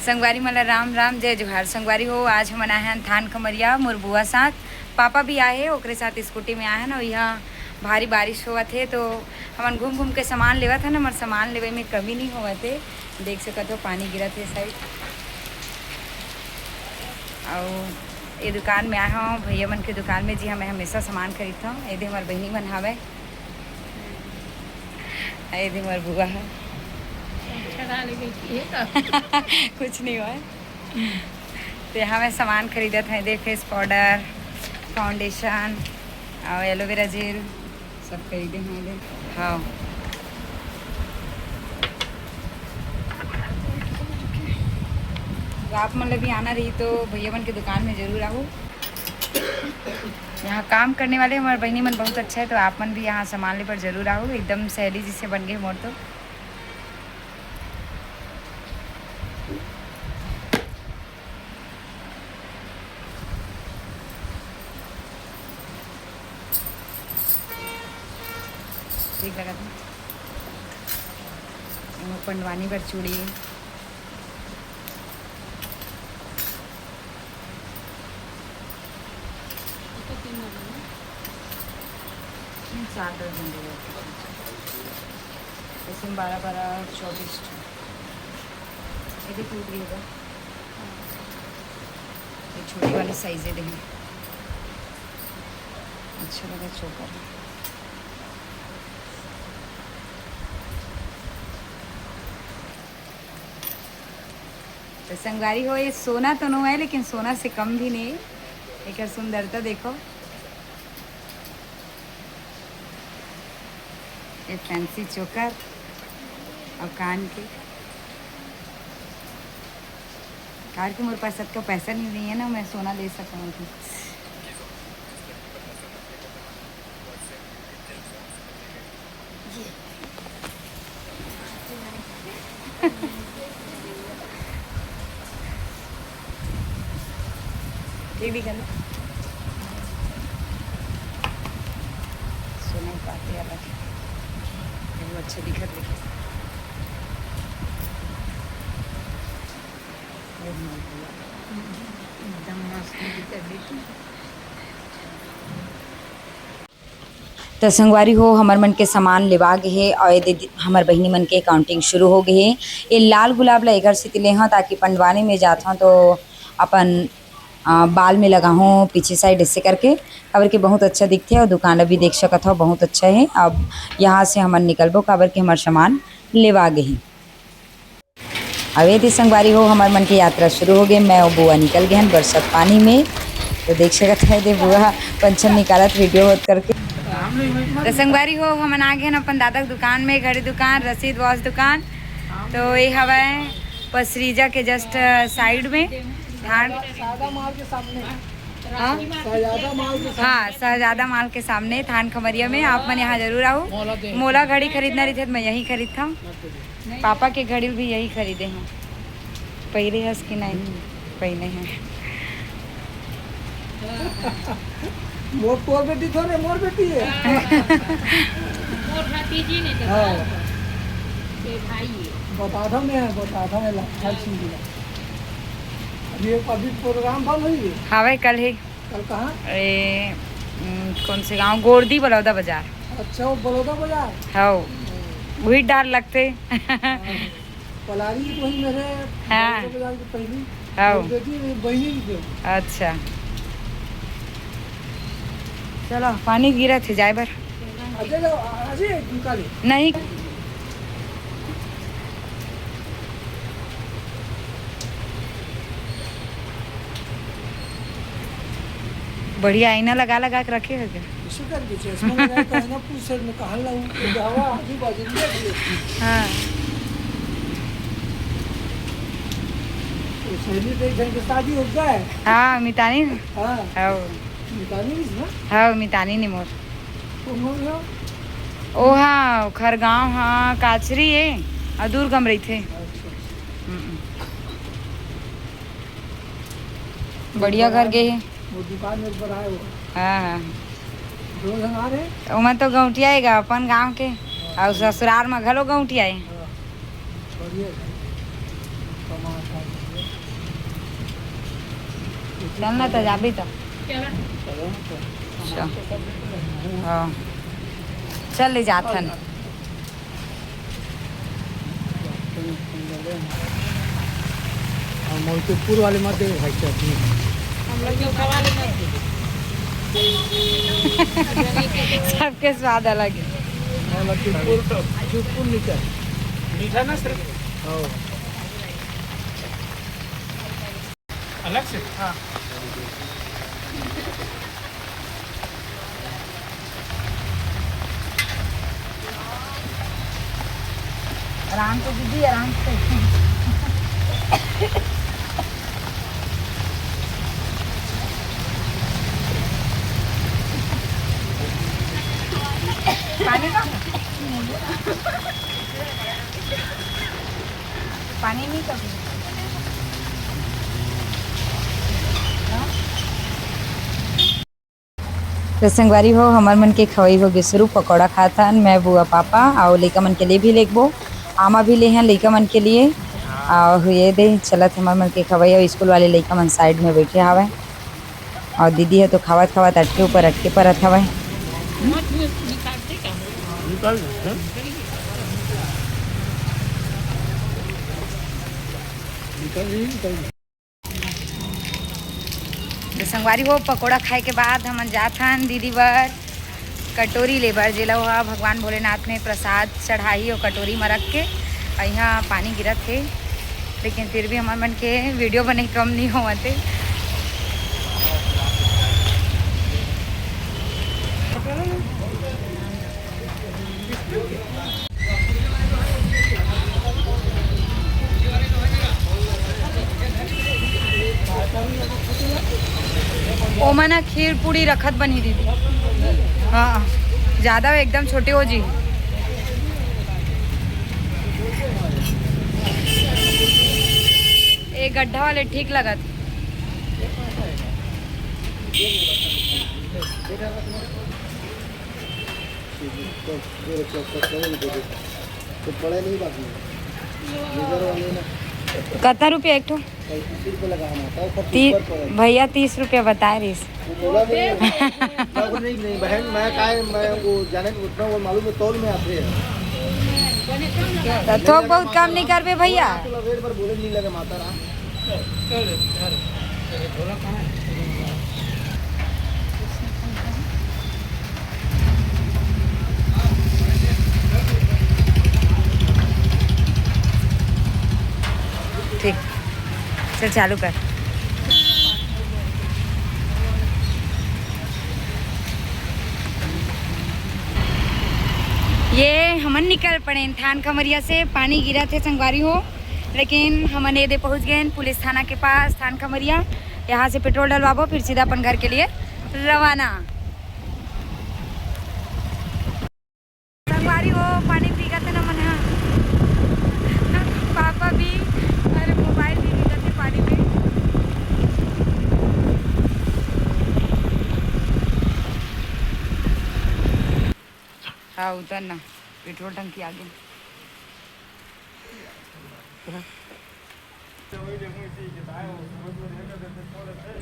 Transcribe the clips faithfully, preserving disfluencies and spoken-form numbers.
संगवारी मन ला राम राम, जय जोहार। संगवारी हो, आज हमन आए हन थान खमरिया मोर बुआ साथ। पापा भी आए हे, ओकरे साथ स्कूटी में आए हन। अउ इहाँ भारी बारिश होवत हे, तो हमन घूम घूम के सामान लेवत हन। हमर सामान लेवे में कमी नहीं होवत हे, देख सकत हो पानी गिरत हे साइड। अउ ये दुकान में आए हव, भैया मन के दुकान में जी, हमें हमेशा सामान खरीदथव। ये दे हमर बहिनी मन हावय, ये दे हमर बुआ ह। अच्छा, डाले गई थी, ये तो। कुछ नहीं हुआ है। तो यहाँ मैं सामान खरीदत हव, दे फेस पाउडर, फाउंडेशन और एलोवेरा जेल, सब खरीदे हव दे। हाँ, तो आप मन ला भी आना रही तो भैया मन के दुकान में जरूर आओ। यहाँ काम करने वाले हमारे बहिनी मन बहुत अच्छा है, तो आप मन भी यहाँ सामान ले पर जरूर आओ। एकदम सहेली जिससे बन गए मोर तो। ठीक लगा था। पंडवानी पर चूड़ी। तीन चार दर्जन दे दो। इसमें बारह बारह चौबीस ठो। ये भी टूट गई बा। ये छोटी वाली साइज है, देखिए। अच्छा लगा चोकर। तो संगवारी हो, ये सोना तो नो है, लेकिन सोना से कम भी नहीं है। एकर सुंदरता देखो। ये फैंसी चोकर और कान के। कार के मोर पास अतका पैसा नहीं, नहीं है ना, मैं सोना ले सकूँ अभी। ये भी गंदा। सोना पाती अलग है, ये वो अच्छे दिखत लेकिन। एकदम मस्त दिखत लेकिन। त संगवारी हो, हमर मन के सामान लेवा गे हे और ये दे हमर बहिनी मन के काउंटिंग शुरू हो गे हे। ये लाल गुलाब ला एकर सेती ले हव, ताकि पंडवानी में जात हव तो अपन, अ, बाल में लगाहूँ पीछे साइड, ऐसे करके, काबर के बहुत अच्छा दिखथे। और दुकान भी देख सकत हव, बहुत अच्छा हे। अब यहाँ से हमन निकलबो, काबर के हमर सामान लेवा गे हे। अउ ये दे संगवारी हो, हमर मन के यात्रा शुरू हो गे। मैं अउ बुआ निकल गे हन बरसत पानी में। तो देख सकत हे, दे बुआ पंचम निकालत वीडियो होत करके। तो संगवारी हो, हमन आ गे हन अपन दादा के दुकान में, घड़ी दुकान, रसीद वॉच दुकान। तो ये हवय पसरीजा के जस्ट साइड में थान। हाँ? हाँ, शहजादा माल के सामने थान खमरिया में आप मन यहाँ जरूर आओ। मोला घड़ी खरीदना रहिथे त मैं यहीं खरीदथव। पापा के घड़ी भी यही खरीदे हव। पहिले हस कि नहीं? पहिले हे। मोर तोर बेटी थोरे, मोर बेटी हे। मोर भतीजी ने तो हाँ। ये भाई हे। बता था मैं, बता था मैं ला, हर चीज ला। अभी, अभी प्रोग्राम बंद हुई है। हावे कल ही। कल कहाँ? ए, उम, कौन से गांव? गोरदी बलौदा बाजार। अच्छा, वो बलौदा बाजार? हाँ। हम्म। वही डर लगते। हाँ। पलारी तो वही मेरे हाँ। बलौदा बाजार के पहली। हाँ। वो बेटी, वो बहिनी भी थे। अच्छा। चलो, पानी गिरा थे जाए बर। अजय, अजय, निकाले। नहीं। बढ़िया आईना लगा लगा के रखे हो क्या? इसी करके चश्मा लगाए तो है ना, पूछ सर में कहाँ लाऊं? ये हवा आजू बाजू में देख ले। हाँ। तो सहेली देख के शादी हो जाए। हाँ, मितानी। हाँ। हाँ। मितानी नहीं ना? हाँ, मितानी नहीं मोर। कौन हो गया? ओ हाँ, खरगांव, हाँ, काचरी है, और दुर्गम रही थे। अच्छा, अच्छा। हम्म। बढ़िया घर गे हे। वो दुकान में ऊपर आए हो। हाँ, हाँ। दो जन आ रहे? ओमन तो गौंटिया हे गा, अपन गांव के। हाँ। अउ ससुराल में घलो गौंटिया हे। हाँ। बढ़िया हे। कमाल का। चल ना, त जाबी त। चल। हाँ। चल, ले जाथन। हम मोतीपुर वाले मत देंगे भाई साहब। हम लोग के वाले मत देंगे। सबके स्वाद अलग है। हाँ, लखीमपुर, लखीमपुर मीठा। मीठा ना सिर्फ। हाँ। अलग से? हाँ। आराम से दीदी, आराम से। पानी का? पानी नहीं कभी। तो संगवारी हो, हमर मन के खवई हो गे शुरू। पकौड़ा खात हन मैं, बुआ, पापा, अउ लइका मन के लिए भी लेगबो। आमा भी ले हन लइका मन के लिए। अउ ये दे चलत हमर मन के खवई, अउ स्कूल वाले लइका मन साइड में बैठे हवय। अउ दीदी ह तो खावत खावत अटके ऊपर अटके परत हवय। तो संगवारी हो, पकोड़ा खाए के बाद हमन जात हन दीदी बर कटोरी ले बर, जेला ओहा भगवान भोलेनाथ में प्रसाद चढ़ाही, ओ कटोरी म रख के। अउ इहाँ पानी गिरत हे, लेकिन फिर भी हमर मन के वीडियो बने कम नहीं होवत हे। ओमन ह खीर पूड़ी रखत बनही दीदी। हाँ, ज्यादा एकदम छोटे हो जी। ए गड्ढा वाले ठीक लगत। तो पड़े नहीं बात में। लेबर वाले ना। कतना रुपया एक ठो? पैंतीस रुपये लगा हमारा, सब ती-, ऊपर पड़े। भैया तीस रुपया बताए रहिस। वो बोला नहीं। मैं बोला, "नहीं, नहीं, बहन, मैं काय, मैं वो जाने उतना वो मालूम है, तौल में आते हैं।" तो थोक बहुत कम नहीं करबे भैया? वो रेट पर बोले नहीं लगे, माता राम। ठीक, चल चालू कर। ये हमन निकल पड़े थान खमरिया से, पानी गिरत हे संगवारी हो। लेकिन हमन ये दे पहुँच गए हैं पुलिस थाना के पास, थान खमरिया। यहाँ से पेट्रोल डलवाबो, फिर सीधा अपन घर के लिए रवाना। संगवारी हो, पानी पीगत है ना मन हा। पापा भी, अरे मोबाइल भी पीगत है पानी में। हाँ, उतर ना, पेट्रोल टंकी आगे।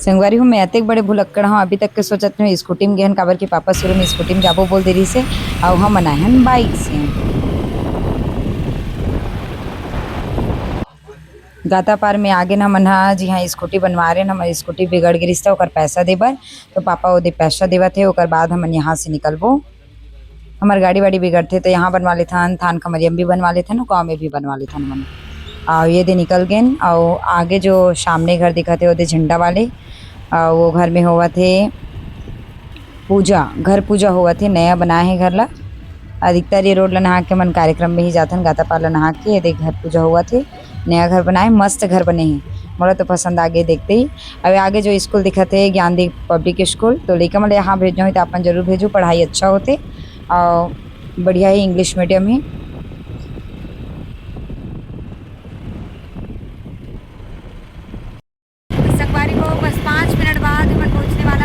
संगवारी हो, मैं अतेक बड़े भुलक्कड़ हूँ, अभी तक के सोचत हूँ स्कूटी में गेहन, काबर के पापा शुरू में स्कूटी में जाबो बोल दे रहिस हे, अउ हम आए हन बाइक से। गातापार में आगे न हमन हा, जी हाँ, स्कूटी बनवा रहे, हमर स्कूटी बिगड़ गिरिस त ओकर पैसा दे बर, तो पापा ओदे पैसा देवत हे, ओकर बाद हमन यहाँ से निकलबो। हमर गाड़ी वाड़ी बिगड़थे, तो यहाँ बनवा लेथन, थान खमरिया में भी बनवा लेथन, गाँव में भी बनवा लेथन हमन। अउ ये दे निकल गेन, अउ आगे जो सामने घर दिखत हे, ओदे झंडा वाले, अउ वो घर में होवत हे पूजा, घर पूजा होवत हे, नया बनाए हे घर ला। अधिकतर ये रोड ला नहा के हमन कार्यक्रम में ही जाथन, गातापार ला नहा के, ये देख घर पूजा होवत हे, नया घर बनाए, मस्त घर बने हे, मोला तो पसंद आ गे देखते ही। अब आगे जो स्कूल दिखत हे ज्ञानदीप पब्लिक स्कूल, तो लइका मन ल यहाँ भेजना होही तो अपन जरूर भेजो, पढ़ाई अच्छा होथे अउ बढ़िया ही इंग्लिश मीडियम ही। संगवारी हो, बस पाँच मिनट बाद हमन पहुँचने वाला